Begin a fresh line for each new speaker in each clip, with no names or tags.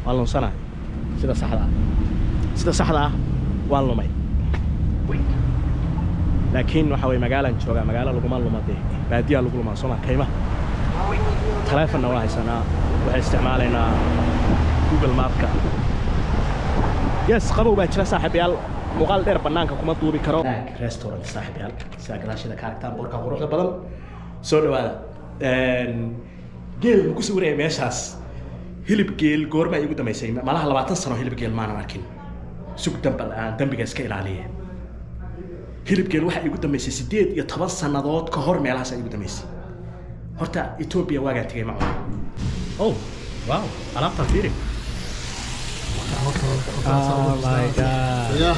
Waan lunsanahay sida saxda ah, sida saxda ah waan lumay, laakiin waxa weye magaalaan joogaa. Magaalo laguma luma dee, baadiyaa lagu lumaa, sooma? Kaymaha. Taleefonna waa haysanaa, waxay isticmaalaynaa Google Mapka. Yes, qabow baa jira, saaxiibayaal. Muuqaal dheer bannaanka kuma duubi karo. Restaurant, saaxiibayaal, sidaa gadaashada ka aragtaan boorka quruxda badan. Soo dhawaada. Geel ma ku sawiraya meeshaas? Hilib geel goorma igu dambaysay? Malaha 20 sano hilib geel maanan arkin. Sug, dambal aan dambiga iska ilaaliye. Hilib geel waxaa igu dambaysay 18 sannadood ka hor, meelahaas igu dambaysay. Horta Ethiopia waagaan tegay ma cuno. Oh wow, alaabtaan fiiri. Oh my God.
Ya,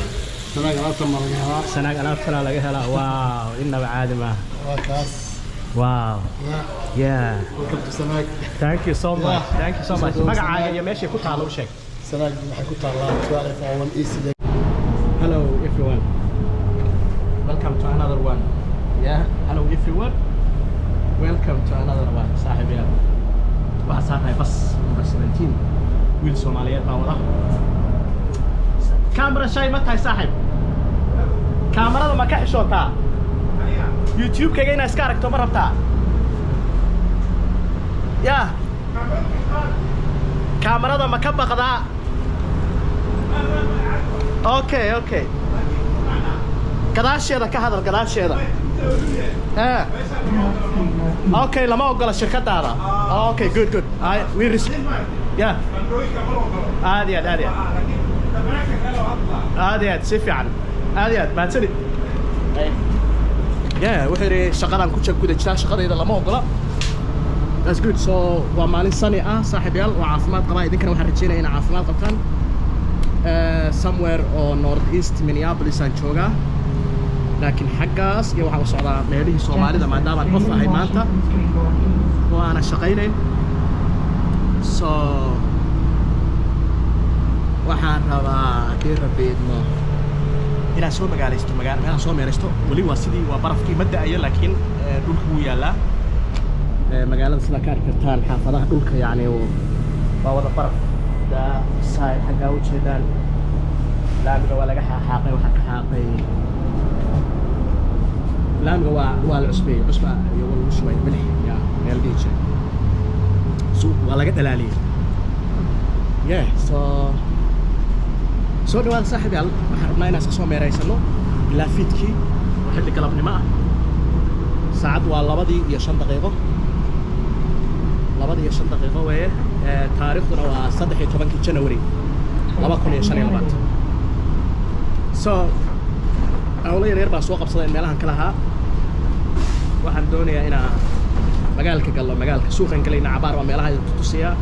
Sanaag alaabtan ma laga helaa?
Sanaag alaabtana laga helaa. Wow, innaba caadi maaha.
Waa kaas.
Wow.
Ya.
Yeah.
Welcome to Sanaag.
Thank you so much.
Yeah.
Thank you so much.
Soo
Magacaaga
Sanaag.
iyo meeshay ku taalo u sheeg.
Sanaag waxay ku taallaa 1201 East Lake.
Hello everyone, welcome to another one. Yeah, hello everyone, welcome to another one. Saaxiibayaal, waxaa saarnahay bus number 17. Wiil Soomaaliyeed baa wada. Camera shy ma tahay, saaxiib? Kaamarada ma ka xishootaa? YouTube-kayga inaad iska aragto ma rabtaa? Ya, kaamarada ma ka baqdaa? Okay, gadaasheeda ka hadal, gadaasheeda. Eh. Okay, lama ogola shirkadaada. Okay, good, good. I we yeah, aad iyo aad, aad iyo aad, aad iyo aad, si fiican, aad iyo aad, mahadsanid. Yeah, wuxuu yidhi shaqadaan ku guda jiraa, shaqadayda lama ogola. That's good. So waa maalin sunny ah, saaxiibayaal, waa caafimaad qabaa. Idinkana waxaan rajeynaya inaa caafimaad qabtaan. Somewhere oo north east Minneapolis aan joogaa, laakiin xaggaas iyo waxaan u socdaa meelihii Soomaalida, maadaamaan off ahay maanta oo aanan shaqaynayn. So waxaan rabaa, haddii Rabbi idmo, inaan soo magaalaysto, meelaan soo meeraysto. Weli waa sidii, waa barafkii ma da'ayo, laakiin dhulka wuu yaallaa. Magaalada sidaa ka arki kartaan, xaafadaha dhulka yacni waa wada baraf. Daa side xaggaa ujeedaan, laamiga waa laga xaaqay. Waxaa ka xaaqay laamiga, waa la cusbeeyey, cusba iyo waa lagu shubay milix ya meel dhihi jiray. So waa laga dhalaaliyey. Yeah, so soo dhawaada, saaxiib yaal. Waxaan rabnaa inaan iska soo meeraysano ilaa fiidkii oo xilli galabnimo ah. Saacad waa 2:05, 2:05 weeye. Taariikhduna waa 13-kii January 2025. So howlo yar yar baan soo qabsaday meelahan ka lahaa. Waxaan doonayaa inaan magaalka gallo, magaalka suuqan galayna cabaar baa meelaha idin tutusiyaa,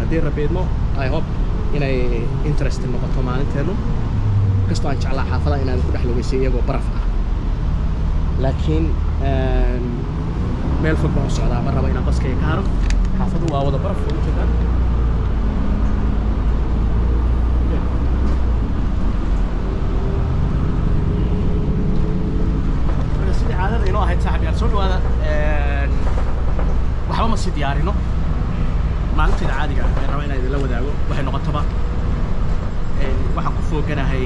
haddii Rabbi idmo. I hope inay interesting noqoto maalinteenu, inkastoo aan jeclaa xaafadaha inaan ku dhex lugeysay iyagoo baraf ah, laakiin meel fog baan u socdaa, ma rabo inaan baskayga ka haro. Xaafadu waa wada baraf, waa ujeedaan. Marka sidii caadada inoo ahayd, saaxib yaal, soo dhawaada. Waxba ma sii diyaarino. Maalintayda caadiga ah ee raba inaan idinla wadaago waxay noqotoba. Waxaan ku fooganahay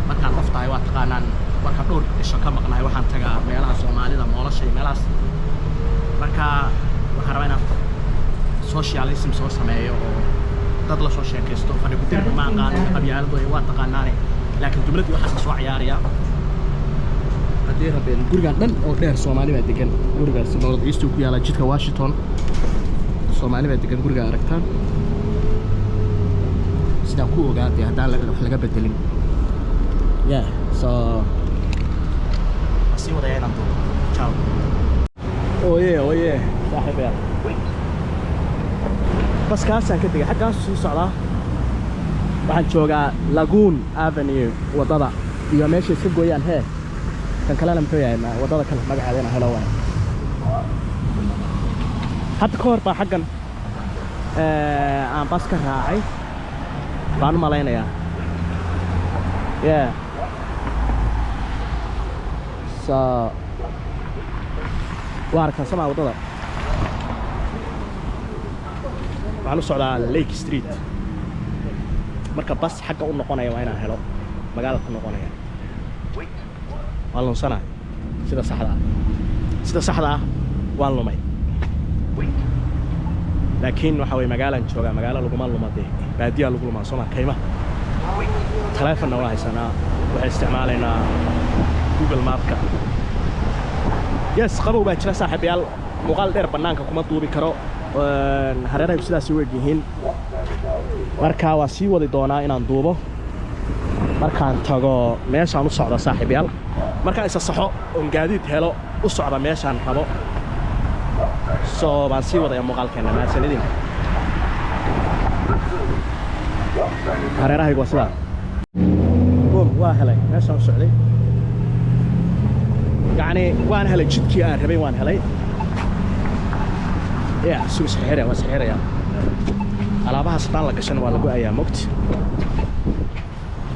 markaan off tahay, waa taqaanaan, markaan dhowr cisho ka maqnahay waxaan tagaa meelaha Soomaalida, moolasha iyo meelahaas. Marka waxaan rabaa inaan socialism soo sameeyo oo dad la soo sheekaysto. Fadhi ku dir ma aqaano, qabyaaladu waa taqaanaane, laakiin jumladii waxaas soo ciyaaraya, haddii rabeen. Gurigan dhan oo dheer Soomaali baa degan. Gurigaas North East ku yaala, jidka Washington. Soomaali baa degan guriga aragtaan, sidaan ku ogaatay haddaan wax laga bedelin. Yeah, so waan sii wadaya inaan duubo. Ciao. Oye oye, saaxiibayaal, baskaasaan ka tegay, xaggaas sii socdaa. Waxaan joogaa Lagoon Avenue, waddada iyo meesha iska gooyaan. Hee, kan kalena muxuu yahay? Waddada kale magaceeda inaan helo waay. Hadda ka hor baa xaggan aan bas ka raacay baan u malaynayaa. Yeah, so waa aragtaa somaa waddada. Waxaan u socdaa Lake Street. Marka bas xagga u noqonaya waa inaan helo, magaalada ku noqonaya. Waan lunsanahay sida saxda ah, sida saxda ah waan lumay, laakiin waxa weye magaalaan joogaa, magaalo laguma luma dee, baadiyaa lagu lumaa, sooma? Kaymaha. Taleefonna waa haysanaa, waxaan isticmaalaynaa Google Mapka. Yes, qabow baa jira, saaxiibayaal. Muuqaal dheer bannaanka kuma duubi karo. Hareerahaygu sidaas u eg yihiin. Marka waan sii wadi doonaa inaan duubo markaan tago meeshaan u socda, saaxiibayaal, markaan isa saxo oon gaadiid helo u socda meeshaan rabo. So baan sii wadaya muuqaalkeenna. Mahadsanidin. Hareerahaygu waa sidaa. Boom, waa helay meeshaan u socday. Yacni waan helay jidkii aan rabay, waan helay. Ya sug, isxirxiraya, waan isxirxiraya. Alaabahaas haddaan la gashan waa la go'ayaa, mogti.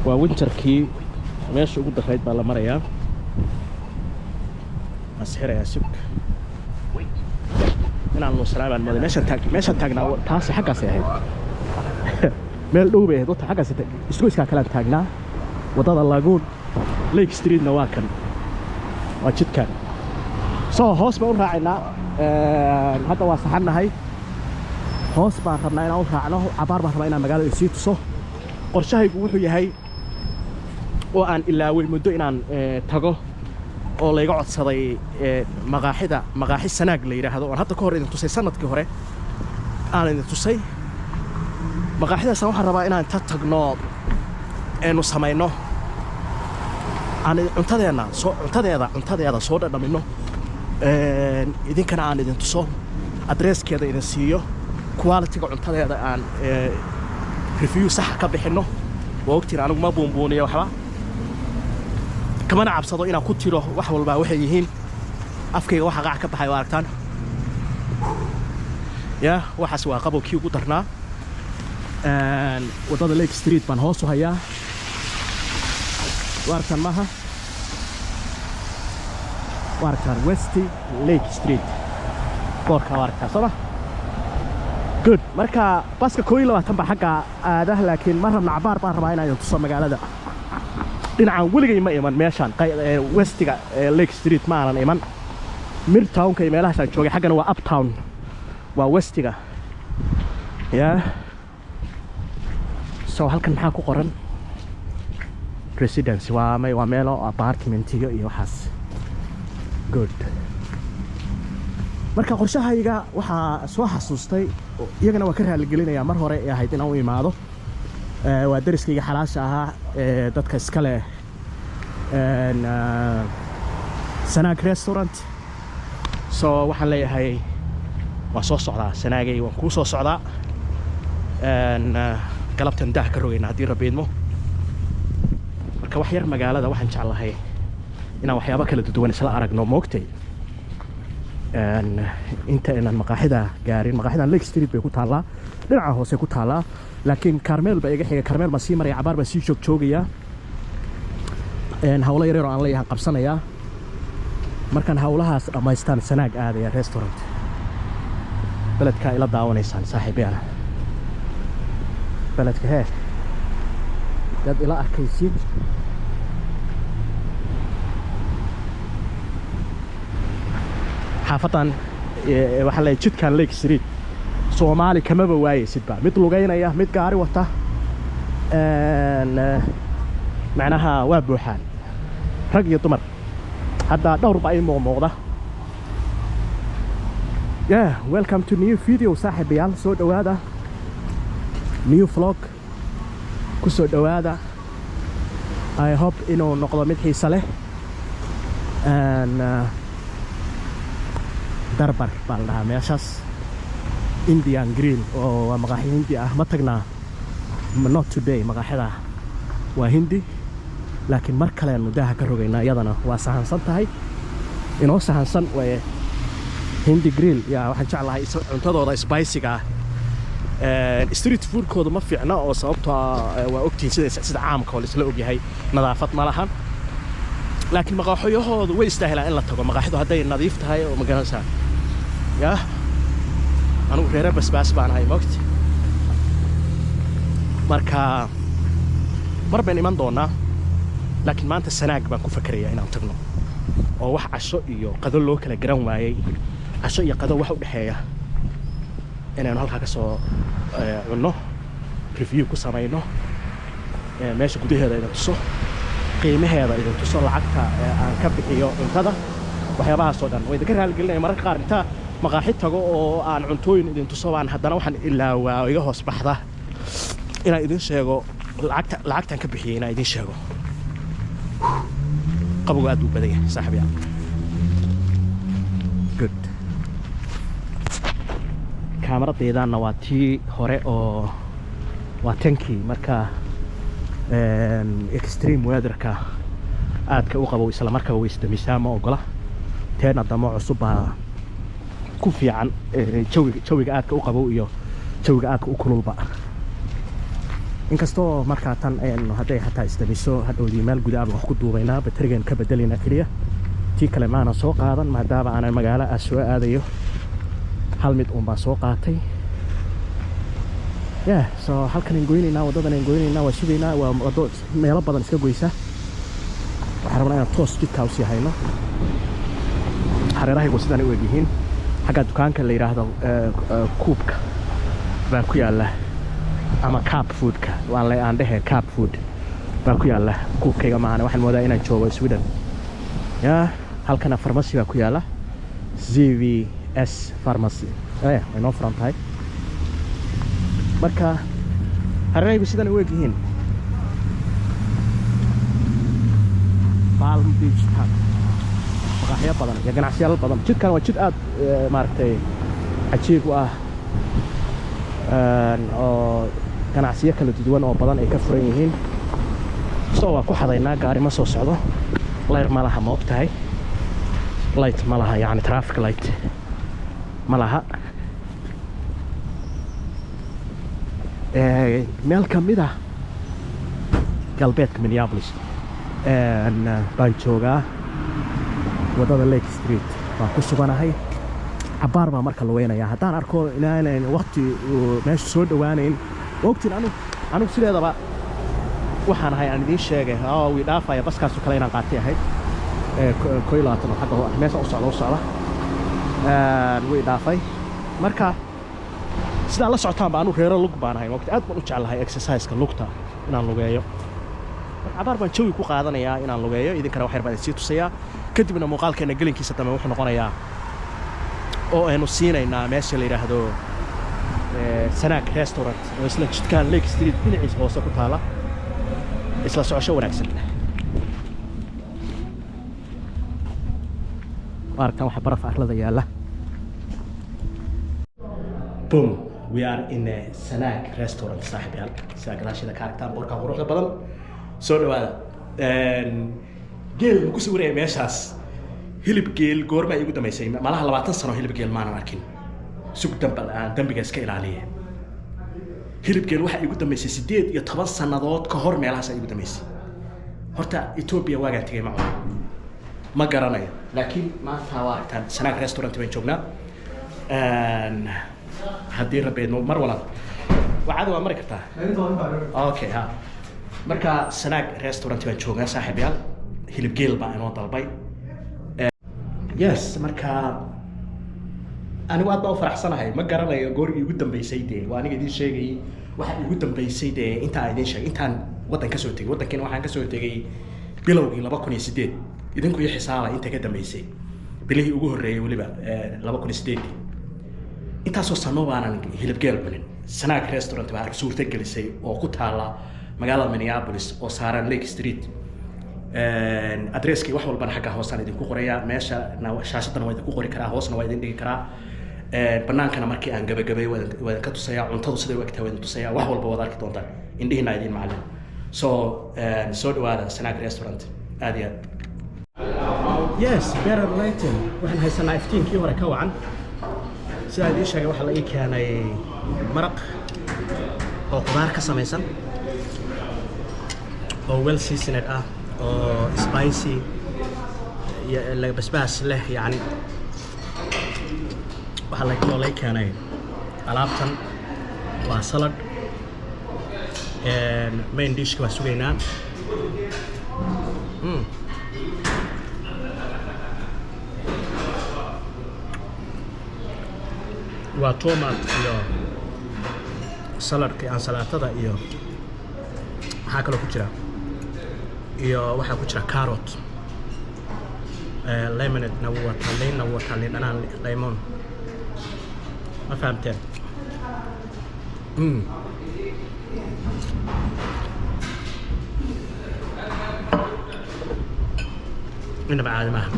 Waa winterkii, meesha ugu darayd baa la marayaa. Waan isxirayaa, sug. Inaan nuusanaa baan mooday. Meeshaan taag, meeshaan taagnaa taasi xaggaasay ahayd, meel dhow bay ahayd. Wata xaggaas isgoyskaa kalaan taagnaa. Waddada Lagoon Lake Streetna waa kan, waa jidkan. So hoos baan u raacaynaa. Hadda waa saxannahay, hoos baan rabnaa inaan u raacno. Cabaar baan rabaa inaan magaalada sii tuso. Qorshahaygu wuxuu yahay oo aan ilaaway muddo inaan tago oo layga codsaday maqaaxida, maqaaxi Sanaag la yidhaahdo, oon hadda ka hor idin tusay, sanadkii hore aan idin tusay. Maqaaxidaasaan waxaan rabaa inaan inta tagno eenu samayno aan cuntadeenna soo cuntadeeda soo dhadhamino, idinkana aan idin tuso, adreeskeeda idin siiyo, quality-ga cuntadeeda aan review saxa ka bixinno. Waa ogtiin, anigu ma buunbuuniyo waxba, kamana cabsado inaan ku tiro wax walbaa waxay yihiin. Afkayga waxa qaac ka baxay waa aragtaan. Ya, waxaas waa qabowkii ugu darnaa. Waddada Lake Street baan hoos u hayaa, waa aragtaan maaha? Waa aragtaan West Lake Street boorka, waa aragtaan, soo ma? Good. Marka baska 21 baa xagga aada, laakiin ma rabna. Cabaar baan rabaa inaan idin tuso magaalada dhinacan. Weligay ma iman meeshaan westiga Lake Street, ma aanan iman. Midtownka iyo meelahaasaan joogay. Xaggana waa uptown, waa westiga. Yeah, so halkan maxaa ku qoran? Residence waa may, waa meelo apartmentiyo iyo waxaas. Good. Marka qorshahayga waxaa soo xasuustay, iyagana waa ka raaligelinayaa, mar hore ee ahayd inaan u imaado. Waa deriskayga xalaasha ahaa ee dadka iska leh Sanaag Restaurant. So waxaan leeyahay waan soo socdaa, Sanaagay, waan kuu soo socdaa. Galabtan daah ka rogayna haddii Rabbi idmo. Marka wax yar magaalada waxaan jeclahay inaan waxyaabo kala duwan isla aragno, moogtay, inta inaan maqaaxida gaarin. Maqaaxidan Lake Street bay ku taallaa, dhinaca hoose ku taallaa, laakiin Carmel baa iga xiga. Carmel baan sii maraya, cabaar baan sii joog joogayaa, hawlo yaryar oo aan leeyahan qabsanayaa. Markaan hawlahaas dhammaystaan Sanaag aadaya Restaurant. Beledkaa ila daawanaysaan, saaxiibayaal. Beledka hee dad ila arkaysiin. Xaafadan waxaa leeyahay jidkan Lake Street Soomaali kamaba waayeysidba, mid lugaynaya, mid gaari wata, macnaha waa buuxaan rag iyo dumar. Hadda dhowr baa ii muuqmuuqda. Yeah, welcome to new video, saaxiibayaal. Soo dhowaada, new vlog ku soo dhowaada. I hope inuu noqdo mid xiise leh. Darbar baa la dhahaa meeshaas, Indian Grill, oo waa maqaaxi Hindi ah. Ma tagnaa? Not today. Maqaaxida waa Hindi, laakiin mar kaleenu daaha ka rogaynaa. Iyadana waa sahansan tahay, inoo sahansan way Hindi Grill. Ya, waxaan jeclahay cuntadooda spicyga ah. Street foodkooda ma fiicna oo sababtoo ah waa ogtihiin sida caamka oo laisla ogyahay, nadaafad ma lahan, laakiin maqaaxyahoodu way istaahilaan in la tago, maqaaxidu hadday nadiif tahay oo magaranaysaa. Yah, anigu reere basbaas baan ahay, mogti. Marka Mar bayn iman doonaa, laakiin maanta Sanaag baan ku fakerayaa inaan tagno, oo wax casho iyo qado loo kala garan waayey, casho iyo qado wax u dhexeeya inaynu halkaa ka soo cunno, review ku samayno, meesha gudaheeda idin tuso, qiimaheeda idin tuso, lacagta aan ka bixiyo cuntada, waxyaabahaas oo dhan. Waa idinka raaligelinaya. Mararka qaar intaa maqaaxi tago oo aan cuntooyin idin tuso baan haddana waxaan ilaawaa oo iga hoos baxda inaan idin sheego lacagta, lacagtaan ka bixiyey inaan idin sheego. Qabowga aad buu badan yahay, saaxiibyaal. Good. Kaamaradaydaanna waa tii hore oo waa tankii. Marka extreme weatherka aadka u qabow isla markaba way isdamisaa, ma ogola. Teena damo cusub baa ku fiican jawiga aadka u qabow iyo jawiga aadka u kululba. Inkastoo markaa tan hadday xataa isdamiso, hadhowdii meel gudaaba wax ku duubaynaa, baterigan ka bedelaynaa keliya. Tii kale maanan soo qaadan, maadaama aanan magaalo ah soo aadayo. Hal mid uun baan soo qaatay. Yeah, so halkan aan goynaynaa, waddadan aan goynaynaa, waa sugaynaa. Waa waddo meelo badan iska goysa. Waxaan rabnaa inaan toos jidkaa usii hayno. Hareerahaygu sidaan u egyihiin. Xagga dukaanka la yidhaahdo Coopka baa ku yaalla, ama Cub Foodka waan le aan dhehe, Cub Food baa ku yaalla. Coopkayga maahane, waxaan moodaa inaan joogo Sweden. Ya, halkana pharmacy baa ku yaalla, CVS Pharmacy. Way noo furan tahay. Marka hareerahaygu sidan u egyihiin. Palm Beach Park, maqaaxyo badan iyo ganacsiyaal badan. Jidkan waa jid aad maaragtay cajiib u ah oo ganacsiyo kala duwan oo badan ay ka furan yihiin. So waa ku xadaynaa, gaari ma soo socdo. Layr ma laha, ma og tahay? Light ma laha, yacni traffic light ma laha. Meel ka mid ah galbeedka Minneapolis baan joogaa. Waddada Lake Street baan ku suganahay. Cabbaar baa marka lugeynaya. Haddaan arko inaanan waqti uu meesha soo dhowaanayn, ogtiin anigu sideedaba waxaan ahay aan idiin sheegay oo wii dhaafaya baskaasoo kale inaan qaatay ahayd 21 oo xagga meesha u socda u socda. Way dhaafay. Marka sidaa la socotaan ba, anu reero lug baan ahay, waqti aad baan u jeclahay exerciseka lugta inaan lugeeyo. Marka cabaar baan jawi ku qaadanayaa inaan lugeeyo, idinkana wax yar baan isii tusayaa. Kadibna muuqaalkeena gelinkiisa dambe wuxuu noqonayaa oo aynu siinaynaa meesha la yidhaahdo Sanaag Restaurant oo isla jidkaan Lake Street dhinaciisa hoose ku taala. Isla socosho wanaagsan. Aragtaan waxa baraf arlada yaalla. Boom, we are in a Sanaag Restaurant, saaxiibyaal. Sidaa gadaasheeda ka aragtaan boorka quruxda badan. Soo dhawaada. Geel ma ku sawiraya meeshaas? Hilib geel goorma igu dambaysay? Malaha 20 sano hilib geel maanan arkin. Sug, dambal aan dambiga iska ilaaliye. Hilib geel waxaa igu dambaysay 18 sannadood ka hor, meelahaas igu dambaysay. Horta Ethiopia waagaan tegay ma cuno, ma garanayo, laakiin maanta waa aragtaan, Sanaag Restaurant baan joognaa. Haddii Rabbi idmo, mar walaal wacada waa mari kartaa. Okay, ha, marka Sanaag Restaurant baan joognaa, saaxiibayaal. Hilib geel baa inoo dalbay. Yes, marka anigu aad baa u faraxsanahay. Ma garanayo goor iigu dambeysay. Dee waa aniga idiin sheegayay waxa iigu dambeysay. Dee intaan idiin sheegay intaan waddan kasoo tegay, waddankiina waxaan kasoo tegay bilowgii 2008. Idinku iyo xisaaba inta ka dambeysay, bilihii ugu horreeyay weliba 2008-dii. Intaasoo sano baanan hilibgeel cunin. Sanaag Restaurant baa suurto gelisay oo ku taala magaalada Minneapolis oo saaran Lake Street. Adresskii wax walbana xagga hoosaan idinku qorayaa. Meesha shaashadana waa idinku qori karaa, hoosna waa idin dhigi karaa. Banaankana markii aan gabagabay waa idinka tusayaa. Cuntadu siday u egtahay waa idin tusayaa. Wax walba waad arki doontaan, indhihiina idin macallin. So soo dhawaada Sanaag Restaurant aad iyo aad. Yes, better lighting waxaan haysanaa, iftiinkii hore ka wacan. Sidaa idiin sheegay, waxaa la ii keenay maraq oo qudaar ka samaysan oo well seasoned ah oo spicy iyo basbaas leh. Yacni waxaa la kaloo lay keenay alaabtan, waa salad. Main dishka waa sugaynaa. Waa tomat iyo saladka, ansalaatada, iyo maxaa kaloo ku jira? Iyo waxaa ku jira carrot, lemonade-na wuu wataa, liinna wuu wataa, liin dhanaan, lemon. Ma fahamteen? Inaba caadi maaha.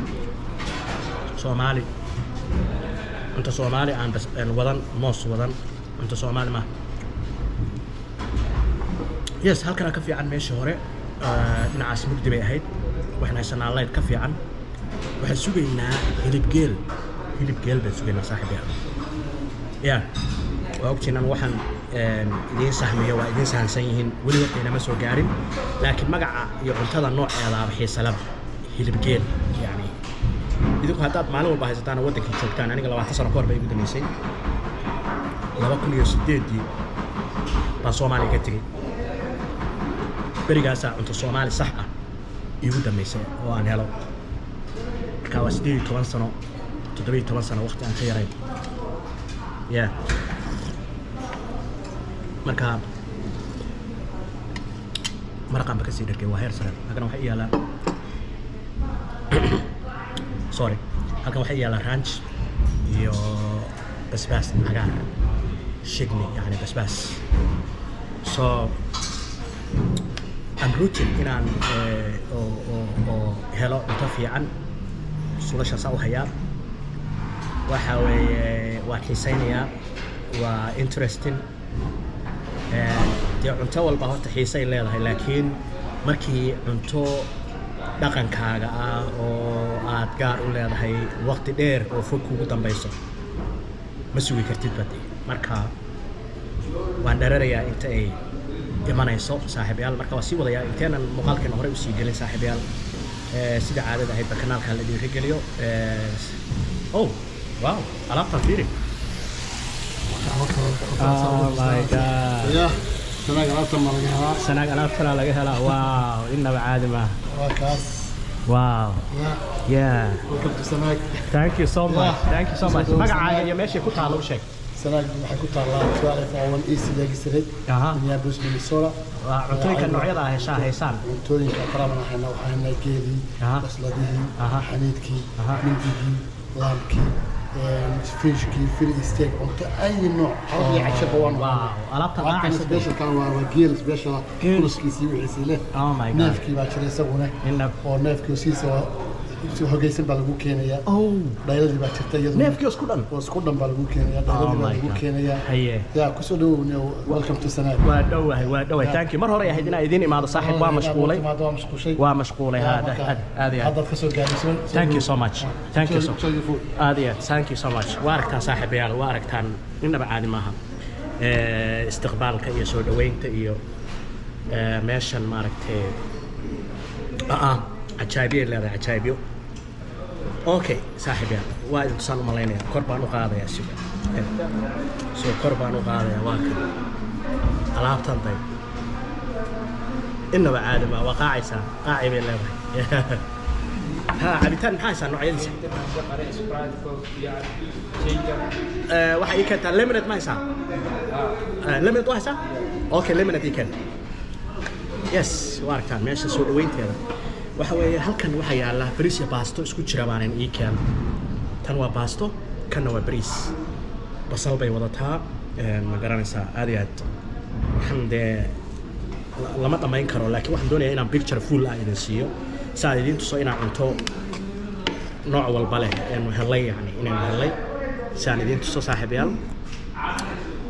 Soomaali, cunto Soomaali aan bas aan wadan, moos wadan, cunto Soomaali maaha. Yes, halkanaa ka fiican meeshii hore. Dhinacaas mugdi bay ahayd. Waxaan haysanaa light ka fiican. Waxaan sugaynaa hilib geel. Hilib geel baan sugaynaa, saaxiib. Ya, waa ogtiin anu waxaan idiin sahmiyo, waa idiin sahansan yihiin. Weli waqti inama soo gaarin, laakiin magaca iyo cuntada nooceedaaba xiisalaba. Hilib geel, yani idinku haddaad maalin walba haysataan oo waddankii joogtaan. Aniga 20 sano ka hor bay igu dambeysay. 2008-dii baan Soomaaliya ka tegey. Berigaasaa cunto Soomaali sax ah iigu dambeysay oo aan helo. Marka waa 18 sano, 17 sano, waqti aan ka yarayn ya. Marka maraqaan ba kasii dhargay, waa heer sare. Halkan waxaa ii yaalaa, sorry, halkan waxaa ii yaalaa ranch iyo basbaas cagaar, shigni, yani basbaas. So I'm rooting inaan oo helo cunto fiican. Sulashaasa u hayaa. Waxa weeye waan xiisaynayaa, waa interesting. Dee cunto walba horta xiisay leedahay, laakiin markii cunto dhaqankaaga ah oo aad gaar u leedahay waqti dheer oo fog kugu dambayso, ma sugi kartid bade. Marka waan dhararayaa inta ay imanayso, saaxiibayaal. Marka waa sii wadayaa inteenan muuqaalkeena horey usii gelin, saaxiibayaal. Sida caadada ahayd ba kanaalka la dhiirigeliyo. Oh wow, alaabtan fiiri. Oh my God.
Ya, Sanaag alaabtan baa laga helaa.
Sanaag alaabtana laga helaa. Wow, inaba caadi maaha.
Waa kaas.
Wow.
Ya. Welcome to Sanaag.
Thank you so much.
Yeah.
Thank you so much.
Soo dhawow.
Magacaaga
Sanaag.
iyo meeshay ku taalo u sheeg.
Sanaag waxay ku taallaa 1201 East Lake Street, Minneapolis, Minnesota.
Waa cuntooyinka noocyada ah heshaa haysaan.
Cuntooyinka farabadan waxayna, waxaa haynaa geelii, basladihii, xaniidkii, mindigii, lambkii, fishkii, Philly steak, cunto ay nooc, hal iyo cashaba waan.
Wow, alaabta
Alaabtan
raacaysa.
specialkan waa geel special ah,
Geel.
kuluskiisii wixiisii leh.
Oh my God.
Neefkii baa jira isaguna oo neefkii siisa si hogeysan baa lagu keenayaa. Dhayladii baa jirta iyaduna.
Neefkii isku dhan.
Oo isku dhan baa lagu keenayaa, dhayladii
Oh
baa
my
lagu
God.
keenayaa.
Haye.
Yaa, kusoo dhawow, welcome to Sanaag.
Waa dhowahay, waa dhowahay. Thank you. Mar hore ahayd inaan idiin imaado, saaxiib, waa mashquulay.
Waa mashquushay.
Waa mashquulay.
Yaa,
Aad
marka
aad aad iyo aad.
Haddaad ka soo gaadhay
Thank you so much. Thank you so
Show your food.
Aad iyo aad, thank you so much. Waa aragtaan, saaxiibayaal, waa aragtaan, innaba caadi maaha. Istiqbaalka iyo soo dhaweynta iyo meeshan maaragtay, cajaa'ibyo ay leedahay, cajaa'ibyo. Okay, saaxiibayaal, waa idin tusaan u malaynaya. Kor baan u qaadayaa, siga so kor baan u qaadayaa. Waa kan alaabtan day, innaba caadi maaha. Waa qaacaysaa, qaaci bay leedahay. Ha, cabitaan maxaa haysaa noocyadiisa? Waxaa ii keentaa lemonade. Ma haysaa? Lemonade waa haysaa? Okay, lemonade ii keen. Yes, waa aragtaan meesha soo dhaweynteeda. Waxa weeye halkan waxaa yaala bariis iyo baasto isku jira baanan ii keen. Tan waa baasto, kanna waa bariis, basal bay wadataa. Ma garanaysaa? Aad iyo aad. Waxaan dee lama dhammayn karo, laakiin waxaan doonayaa inaan picture full ah idin siiyo si aan idiin tuso inaan cunto nooc walba leh eenu helay, yani inaynu helay, si aan idiin tuso, saaxiibayaal.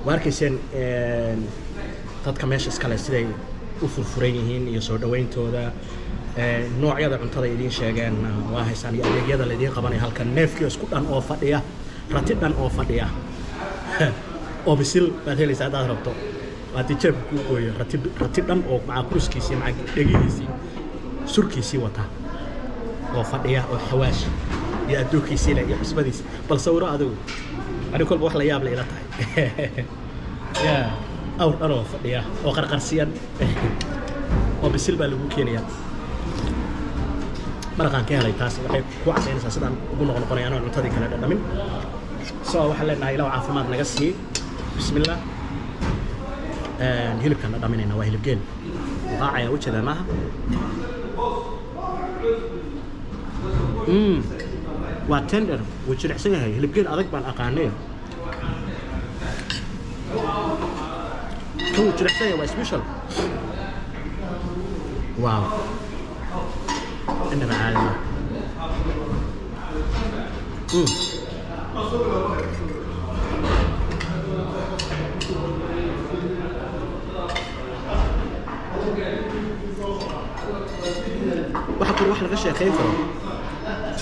Waa arkayseen dadka meesha iskale siday u furfuran yihiin iyo soo dhawayntooda. Noocyada cuntada idiin sheegeen waa haysaan iyo adeegyada la idiin qabanayo halkan. Neefkii isku dhan oo fadhiya, rati dhan oo fadhiya oo bisil baad helaysaa haddaad rabto. Haddii jeebka kuu gooyo, rati, rati dhan oo macaa kuruskiisii, macaa dhegihiisii, surkiisii wata oo fadhiya oo xawaash iyo adduunkiisii leh iyo cusbadiisi. Bal sawiro adigu. Anigu kolba wax la yaab la ila tahay. Yeah. Awr dhan oo fadhiya oo qarqarsiyan oo bisil baa lagu keenayaa. Maraqaan ka helay, taas waxay ku cadaynaysaa sidaan ugu noqnoqonaya anoo cuntadii kale dhadhamin. So waxaan leenahay ilaw caafimaad naga sii. Bismillah. Hilibkaan dhadhaminayna waa hilib geel qaacaya, ujeedaa maaha? Waa tender, wuu jilicsan yahay. Hilib geel adag baan aqaanay, kan wuu jilicsan yahay, waa special. Wow, inaba caadi ma. Waxa kale wax laga sheekeyn karo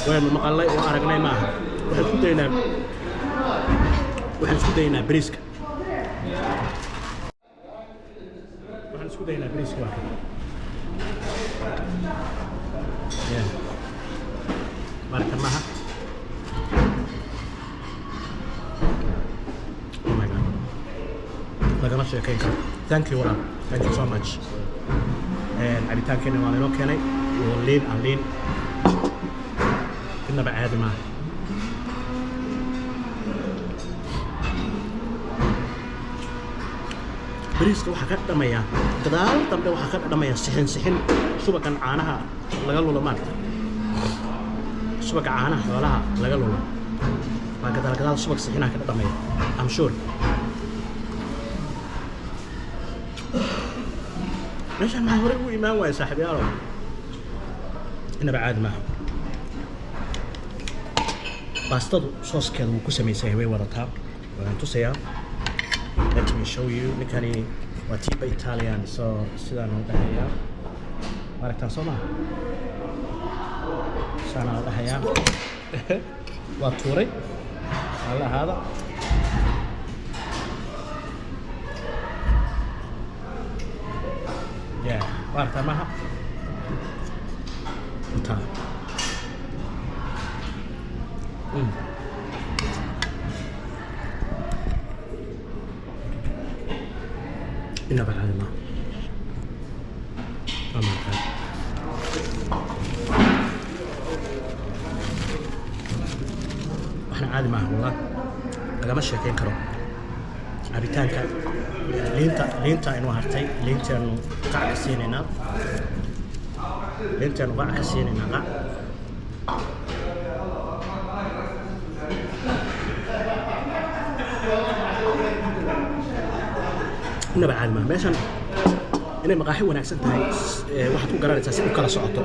waynu maqalnay oo aragnay maaha. Waxaan isku daynaa bariiska, waxaan isku daynaa bariiska. Waa kan. Yeah. Markan maaha? Oh my God, lagama sheekeyn karo. Thank you walaal, thank you so much. Cabitaankeena waa lainoo keenay oo liin aan liin, inaba caadi maaha. Bariiska waxaa ka dhadhamaya gadaal dambe, waxaa ka dhadhamaya sixin sixin subagan caanaha laga lulo, maaragta, subaga caanaha xoolaha laga lulo baa gadaal gadaal subag sixinaha ka dhadhamaya. I'm sure meeshaan maxaa horey ugu imaan waaya, saaxiibyaalow? Inaba caadi maaha. Baastadu sooskeeda wuu ku samaysan yahay, way wadataa, waan tusayaa. Let me show you. Ninkani waa tiba Italian, so sidaan u dhahayaa, maaragtaan soo maha? Saanaa u dhahayaa, waa tuuray alla ahaada. Yeah, maaragtaa maaha intaa. Inaba caadi maaha. Oh my God. Waxna caadi maaha wallah, lagama sheekeyn karo. Cabitaanka liinta, liinta aynu hartay, liintaanu qac ka siinaynaa, liintaanu qac ka siinaynaa, qac. Inaba caadi maaha. Meeshan inay maqaaxi wanaagsan tahay waxaad ku garanaysaa si u kala socoto,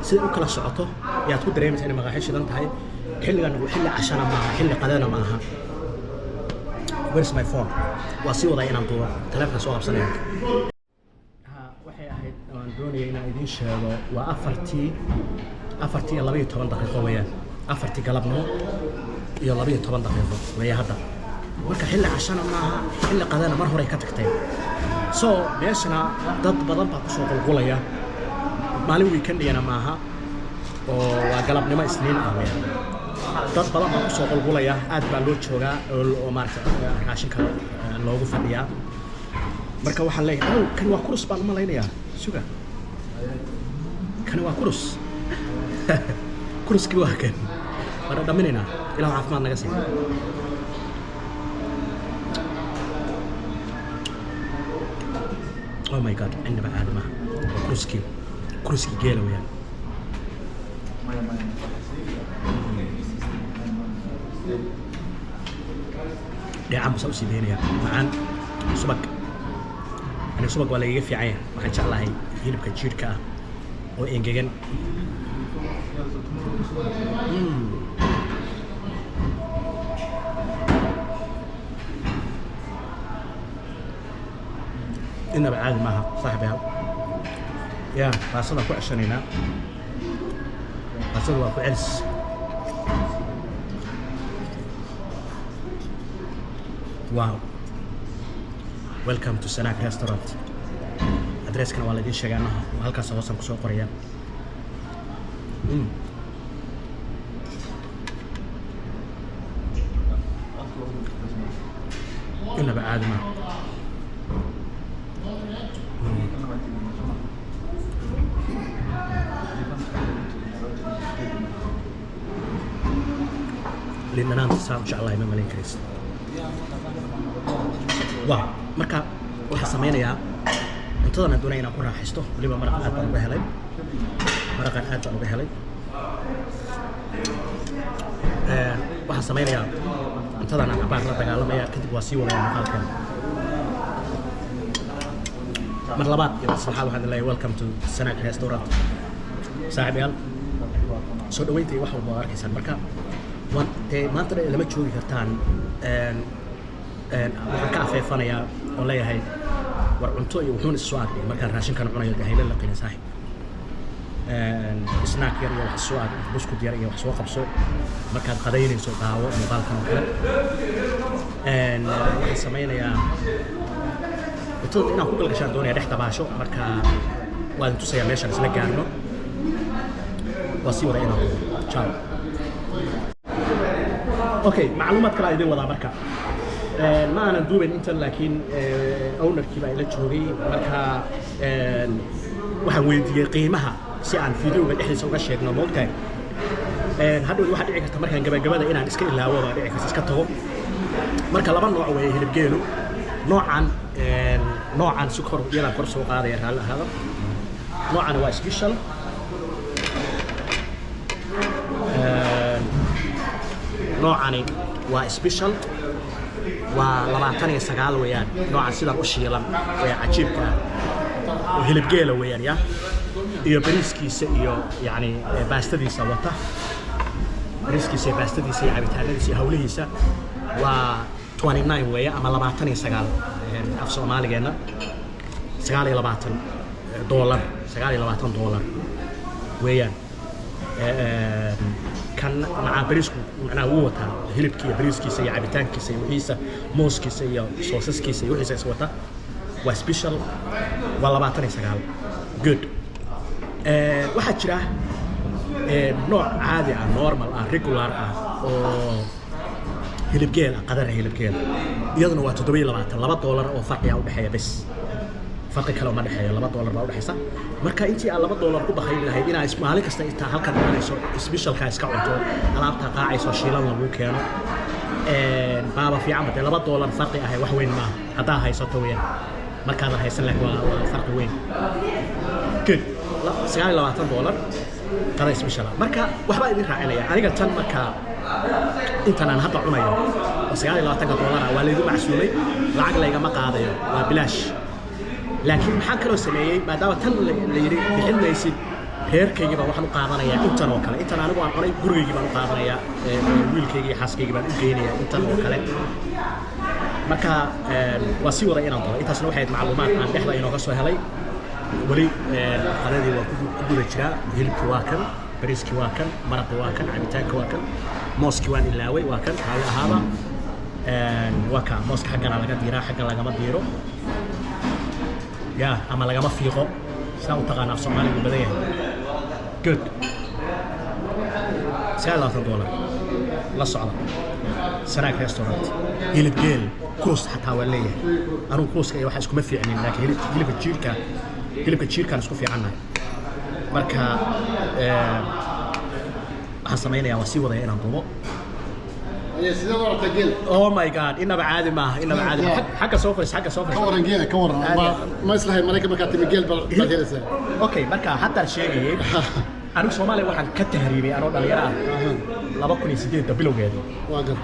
sida u kala socoto yaad ku dareemaysaa inay maqaaxi shidan tahay. Xilligan xilli cashana maaha, xilli qadana maaha. Where's my phone? Waa sii wadaa inaan duubo, taleefonka soo qabsanaya. Ha, waxay ahayd aan doonayay inaan idiin sheego waa 4:12 weeyaan, 4:12 weeye hadda. Marka xilli cashana maaha, xilli qadana mar horey ka tagtay. So meeshana dad badan baa kusoo qulqulaya. Maalin weekendiyana maaha oo waa galabnimo Isniin ah weeyaan. Dad badan baa kusoo qulqulaya, aad baa loo joogaa oo maaragta raashinka loogu fadhiyaa. Marka waxaan leeyahay, oh, kan waa kurus baan u malaynayaa. Suga, kani waa kurus, kuruskii waa kan. Waan dhadhaminaynaa, ilaah caafimaad naga siiya. Oh my God, inaba caadi maaha. Waa kuruskii, kuruskii geela weeyaan. Dheecaan buu saa usii daynaya, macaan, subag. Yani subag waa lagaga fiican yahay. Waxaan jeclahay hilibka jiirhka ah oo engegan. Inaba caadi maaha, saaxibayaal. Ya, baasada ku ceshanaynaa, baasada waa ku celis. Wow, welcome to Sanaag Restaurant. Adresskana waa la idiin sheegaa, anaha halkaas hoosaan kusoo qoraya. Inaba caadi maaha. Liin dhanaanta saan u jeclahay ma malayn karaysid. Wow. Marka waxaan sameynayaa cuntadan aan doonaya inaan ku raaxaysto. Weliba maraq aad baan uga helay, maraqan aad baan uga helay. Waxaan sameynayaa cuntadan aan cabaar la dagaalamaya, kadib waa sii wadaya muuqaalkeena. Mar labaad iyo mar saddexaad waxaan leeyahay welcome to Sanaag Restaurant, saaxiibayaal. Soo dhaweynta iyo wax walba waa arkaysaan. Marka waan dee maanta dhan lama joogi kartaan. Een, een, waxaan ka afeefanayaa oo leeyahay war cunto iyo wuxuun is soo agdhigay markaan raashinkan cunayo. Dee hayla laqinin, saaxiib. Snack yar iyo wax soo ag, buskud yar iyo wax soo qabso markaad qadaynayso, daawo muuqaalkan oo kale. Waxaan sameynayaa cuntada inaan ku galgashaan doonaya, dhex dabaasho. Marka waan tusayaa meeshaan isla gaarno. Waa sii wada inaan ciao. Okay, macluumaad kale aan idin wadaa. Marka ma aanan duubayn intan, laakiin ownerkii baa ila joogay. Marka waxaan weydiiyey qiimaha si aan videoga dhexdiisa uga sheegno, moogtahay. Hadhow waxaa dhici karta markaan gabagabada inaan iska ilaawo baa dhici karta, iska tago. Marka laba nooc weeye hilibgeelu. Noocan noocan si kor iyadaan kor soo qaadaya, raalli ahaada. Noocan waa special. Noocani waa special, waa 29 weeyaan. Noocan sidan u shiilan ee cajiibka ah oo hilibgeela weeyaan, ya iyo bariiskiisa iyo yacni baastadiisa wata, bariiskiisa iyo baastadiisa iyo cabitaanadiisa iyo hawlihiisa, waa 29 weeye ama 29 af Soomaaligeenna $29, $29 weeyaan. Kan macaa bariisku macnaha wuu wataa hilibkii iyo bariiskiisa iyo cabitaankiisa iyo wixiisa, mooskiisa iyo soosaskiisa iyo wixiisa is wata. Waa special, waa 29. Good. Waxaa jira nooc caadi ah, normal ah, regular ah oo hilibgeel ah, qadara hilibgeel. Iyaduna waa 27, $2 oo farqiga udhexeeya bes. Farqi kale uma dhexeeyo, $2 baa udhexaysa. Marka intii aad $2 ku bakayli lahayd inaa maalin kasta intaa halkan imanayso specialka iska cunto, alaabta qaacayso shiilan lagu keeno, baaba fiican ba dee. $2 farqi ahay wax weyn maaha haddaa haysato weeyaan. Markaadan haysan laakiin waa farqi weyn. Good. $29 qada special ah. Marka waxbaa idin raacinaya aniga tan. Marka intan aan hadda cunayo oo $29 ah waa laygu macsuumay, lacag laygama qaadayo, waa bilaash. Laakiin maxaan kaloo sameeyey? Maadaama tan la yidhi bixin maysid, reerkaygii baan waxaan u qaadanayaa intan oo kale. Intan anigu aan cunay gurigaygii baan u qaadanayaa, wiilkaygii iyo xaaskaygii baan u geynayaa intan oo kale. Marka waa sii wada inaan dalo. Intaasna waxay ahayd macluumaad aan dhexda inooga soo helay. Weli qadadii waa ku guda jiraa. Hilibkii waa kan, bariiskii waa kan, maraqii waa kan, cabitaanka waa kan, mooskii waan ilaaway, waa kan, raalli ahaaba. Waa ka mooska. Xaggana laga diiraa, xaggan lagama diiro ya ama lagama fiiqo, saa u taqaana, af Soomaaligu badan yahay. Good. $29 la socda. Sanaag Restaurant, hilib geel kuus xataa waa leeyahay. Anugu kuuska iyo waxa iskuma fiicnin, laakiin hilibka jiirka, hilibka jiirkaan isku fiicannahay. Marka waxaan samaynayaa waa sii wadaya inaan duubo.
Sidee u aragtaa geela?
Oh my God, inaba caadi maaha, inaba caadi maaha. Xagga soo fadhiis, xagga soo
Ka
fadhiis.
waran geela, ka waran? Ma islahay Maraykan markaad timi geel baad helaysaa?
Okay, marka haddaan sheegayay, anigu Soomaaliya waxaan ka tahriibay anoo dhalinyaro ah 2008-da bilowgeedii.
Waa gar.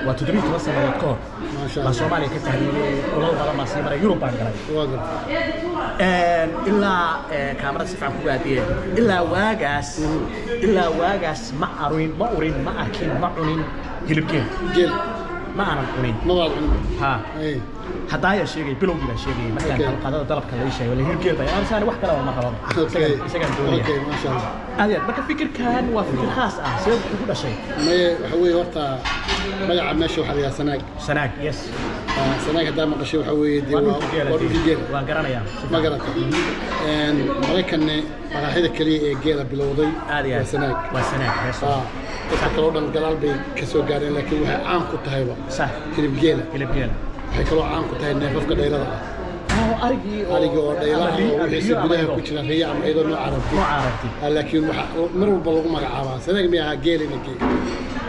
Waa 17 sannadood ka hor.
Maasha
Baan
Allah.
Soomaaliya ka tahriibay, dhulal badan baan sii maray, Yurub baan galay.
Waa gar.
Ilaa kaamarada si fiican ku gaadiyeen, ilaa waagaas ma aruin, ma urin, ma arkin, ma cunin hilibgeel.
Geel.
Ma aanan cunin.
Ma baad cunin?
Ha.
Ay.
Haddaaya sheegay, bilowgii baan sheegayay markaan qadada dalabka la ii sheegay, hilibgeel baa aan wax kale ma rabo. Isagaan doonaya.
Okay, maasha Allah.
Aad iyo aad. Marka fikirkan waa fikir khaas ah, sidee kugu dhashay?
Maye, waxa weeye horta magaca meesha waxaa la yidhaha Sanaag.
Sanaag, yes.
Sanaag haddaa maqashay waxa weeye dee
waa
waa
dhulka geela.
Waa dhulka geela.
Waan garanayaa si
Ma
fiican.
garata? Maraykanne maqaaxida keliya ee geela bilowday
Aad iyo
waa
aad.
Sanaag.
Waa Sanaag Restaurant.
Dadka kaloo dhan gadaal bay ka soo gaareen, laakiin waxay caan ku tahayba hilib geela.
Hilib geela.
Waxay kaloo caan ku tahay neefafka dhaylada ah.
Oo arigii oo
Ariga oo dhayla
ama
ah oo wixiisa
riyo ama
gudaha
ido.
ku jira, riyo ama iyadoo nooca rabti.
Nooca aragti.
Laakiin waxa mar walba lagu magacaabaa Sanaag mi ahaa geelina geel.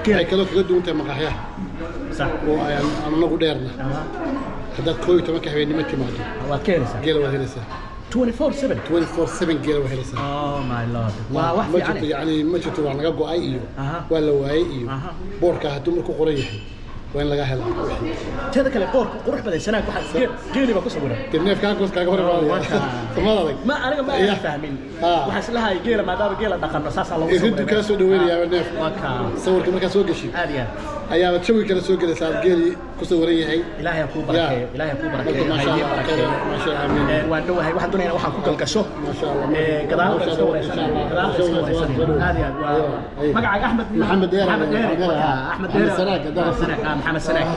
Waxay kaloo kaga duwan tahay maqaaxyaha
Sax.
oo ayaan anagu dheerna, haddaad 11-ka habeennimo timaado,
Waad ka helaysaa.
Geela waad helaysaa.
24/7.
24/7 geela waad helaysaa.
Oh my Lord, waa wax
Ma
fiican.
jirto, yani ma jirto waa naga go'ay iyo waa la waayey iyo boorka hadduu marku qoran yahay waa in laga helaa wixii.
Teeda kale, boorka qurux badan Sanaag waxaa geeli baa ku sawiran.
Dee neefka halkaas kaaga hor imaanaya.
Waa.
Samada adag.
Ma aniga ma aanan fahmin. Waxaan islahay geela, maadaama geela dhaqanno, saasaa loogu
Irintu
sawiray.
kaa soo dhaweynayaa neefka.
Waa kaa.
Sawirka markaa soo geshid
Aad iyo aad.
ayaaba jawi kale soo gelaysaa, geelii ku sawiran yahay.
Ilaahay ha kuu barakeeyo, Ilaahay ha kuu barakeeyo.
Marka maasha
Ha idiin
Allah,
barakeeyo.
maasha Allah, amiin.
Waan dhowahay. Waxaan doonayaa waxaan ku galgasho.
Maasha Allah.
Gadaal
Maasha
iska
Allah,
wareysanaya.
insha Allah.
Gadaal iska wareysanaya. Aad iyo aad waa
Ay.
Magacaaga Axmed?
Maxamed Dheere.
Maxamed Dheere.
Maxamed Dheere.
Axmed
Maxamed
Dheere.
Sanaag, haddana.
Sanaag, Maxamed Sanaag,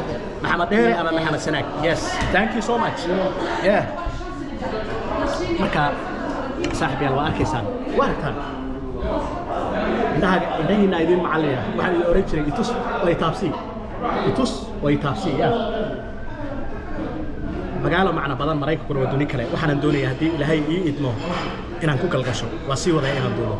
Maxamed Dheere ama Maxamed Sanaag. Yes, thank you so much. Yeah, marka saaxiib yaal, waa arkaysaan, waa aragtaan indhahaaga, indhahiina idin macallinaya. Waxaan idin oran jiray itus oo itaabsii, itus oo itaabsii. Ya magaalo macno badan, Maraykankuna waa duni kale. Waxaanan doonayaa haddii Ilaahay ii idmo inaan ku galgasho. Waa sii wadaya inaan duubo.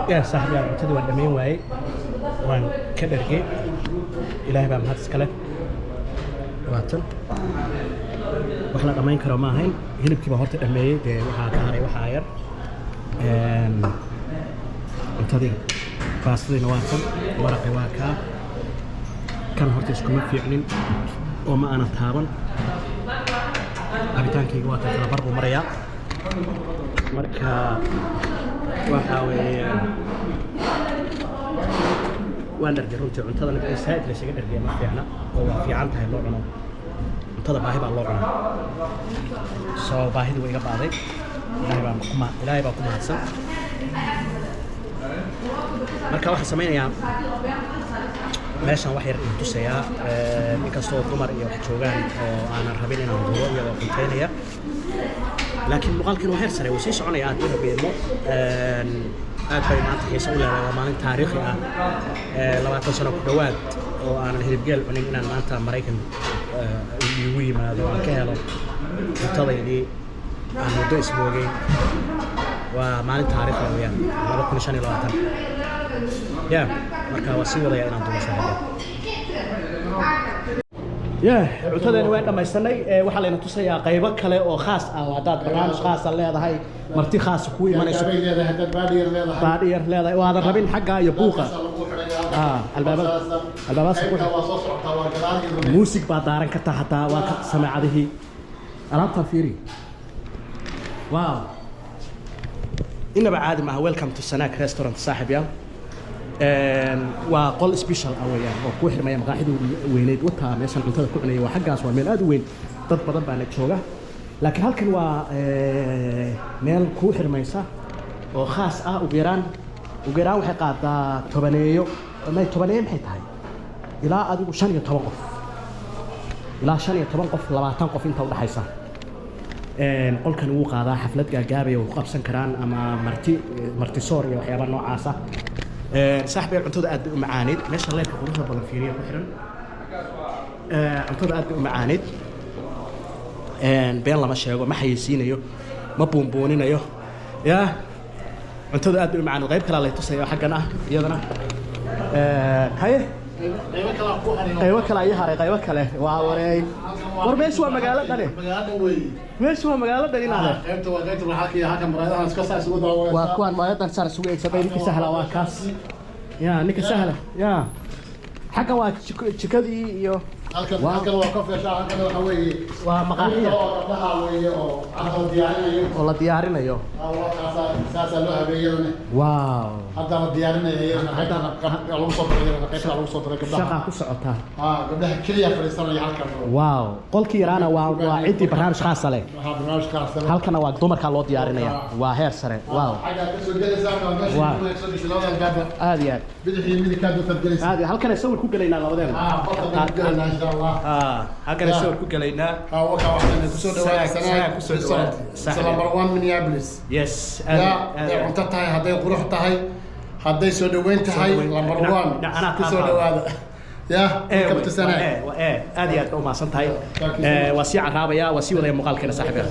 Ya saaxiib yaal, cuntadii waan dhammayn waayey, waan ka dhergey. Ilaahay baa mahad iskale. Waatan wax la dhammayn karo ma ahayn. Hilibkii baa horta dhammeeyey, dee waxaa ka haray waxaa yar. Cuntadii baastadiina waa tan, maraqi waa kaa. Kan horta iskuma fiicnin oo ma aanan taaban. Cabitaankayga waa tan, kala bar buu marayaa. Marka waxaa weeye waan dhargay runtii. Cuntadana saaid laysaga dhargaya ma fiicna, oo waa fiican tahay loo cuno cuntada, baahi baa loo cunaa. Soo baahidii way iga baaday. Ilaahay baa ku mahadsan. Marka waxaan samaynayaa meeshan wax yar idin tusayaa, inkastoo dumar iyo wax joogaan oo aanan rabin inaan duubo iyagoo cuntaynaya, laakiin muuqaalkan waa heer sare, wuu sii soconaya haddii Rabbi idmo. Aad bay maanta xiise u leedahay, waa maalin taariikhi ah. 20 sano ku dhowaad oo aanan hilibgeel cunin, inaan maanta Maraykan iigu yimaado, aan ka helo cuntadaydii aan muddo ismoogay, waa maalin taariikhi ah weeyaan, 2025. Ya marka waa sii wadaya inaan duubo, saaxiibyaal. Yeah, cuntadeena waan dhammaysanay. Waxaa layna tusayaa qaybo kale oo khaas ah, oo haddaad barnaamij khaasa leedahay, marti khaas ku imanayso.
Gaabay leedahay, haddaad baadhiyar leedahay.
Baadhiyar leedahay oo aadan rabin xagga iyo buuqa.
Albaabkaasaa lagu xidhayaa.
Albaabadaas ku
Qaybta waa soo socotaa, waa gadaal iyaduna.
Muusig baa daaran kartaa xataa, waa ka sameecadihii. Alaabtaan fiiri, wow, inaba caadi maaha. Welcome to Sanaag Restaurant, saaxiib yaal. Waa qol special ah weeyaan oo kuu xirmaya maqaaxida weyneyd. Wataa meeshan cuntada ku cunaya, waa xaggaas, waa meel aad u weyn, dad badan baana jooga, laakiin halkan waa meel kuu xirmaysa oo khaas ah. Ugu yaraan waxay qaadaa 10, may 10 maxay tahay, ilaa adigu 15 qof, ilaa 15 qof, 20 qof inta udhaxaysa. Qolkan wuu qaadaa xaflad gaagaabaya, way ku qabsan karaan ama marti, martisoor iyo waxyaaba noocaasa. Saaxiib, cuntada aad bay u macaaneyd. Meesha leyrka quruxda badan fiiriya ku xiran. Cuntada aad bay u macaaneyd. Been lama sheego, ma xayeysiinayo, ma buunbuuninayo. Ya, cuntada aad bay u macaaneyd. Qayb kalaa lay tusaya oo xaggan ah iyadana. Haye.
Qaybo kale aan ku haray.
Qaybo kale ayaa haray, qaybo kale waa wareey. War meeshu waa magaalo dhane.
Magaalada weeye.
Meeshu waa magaalo dhan inaade.
Qaybta waa qaybta waxaa ka halkan muraayadahan iska saa isugu daawanaysaa.
Waa kuwaan maayadan saan isugu eegsaday. Ninka sahla waa kaas ya, ninka sahla ya. Xaggan waa jikadii iyo
Halkan halkan waa coffee shop, halkan waxa weeye
waa maqaaxiya
oo gabdhaha weeye oo cuntada diyaarinayo.
Oo la diyaarinayo.
Waa kaasaa, saasaa loo habeeyay iyadana. Hadda la diyaarinaya iyadana, qaybtana lagu soo daray iyadana, qaybta lagu soo daray gabdhaha.
Shaqaa ku socotaa.
Gabdhaha keliya fadhiisanaya halkan.
Wow, qolkii yaraana waa ciddii barnaamij khaasa leh.
Waxaa barnaamij khaasa leh.
Halkana waa dumarkaa loo diyaarinaya, waa heer sare, wow.
Xaggaa ka soo gelaysaa waa meesha ku soo gashay labada albaaba.
Aad iyo aad.
Bidix iyo midigkaa doontaad gelaysaa.
Aad iyo halkana sawir ku gelaynaa labadeena.
Barta baynu ku gelaynaa insha Allah.
Halkana sawir ku gelaynaa.
Waka waxaan kusoo dhawaada
Sanaag,
Sanaag
kusoo dhawaada.
Restaurant.
Sax.
It's number one Minneapolis.
Yes, aad
ya
aad.
Hadday cunto tahay, hadday qurux tahay, hadday soo dhaweyn tahay,
dhaweyn.
number one.
Anaa kaa
kusoo
qaado.
dhawaada ya. Welcome to Sanaag.
Waa aad iyo aad ba umahadsan tahay.
Thank you so much.
Waa sii caraabaya, waa sii wadaya muuqaalkeena, saaxiibyaal.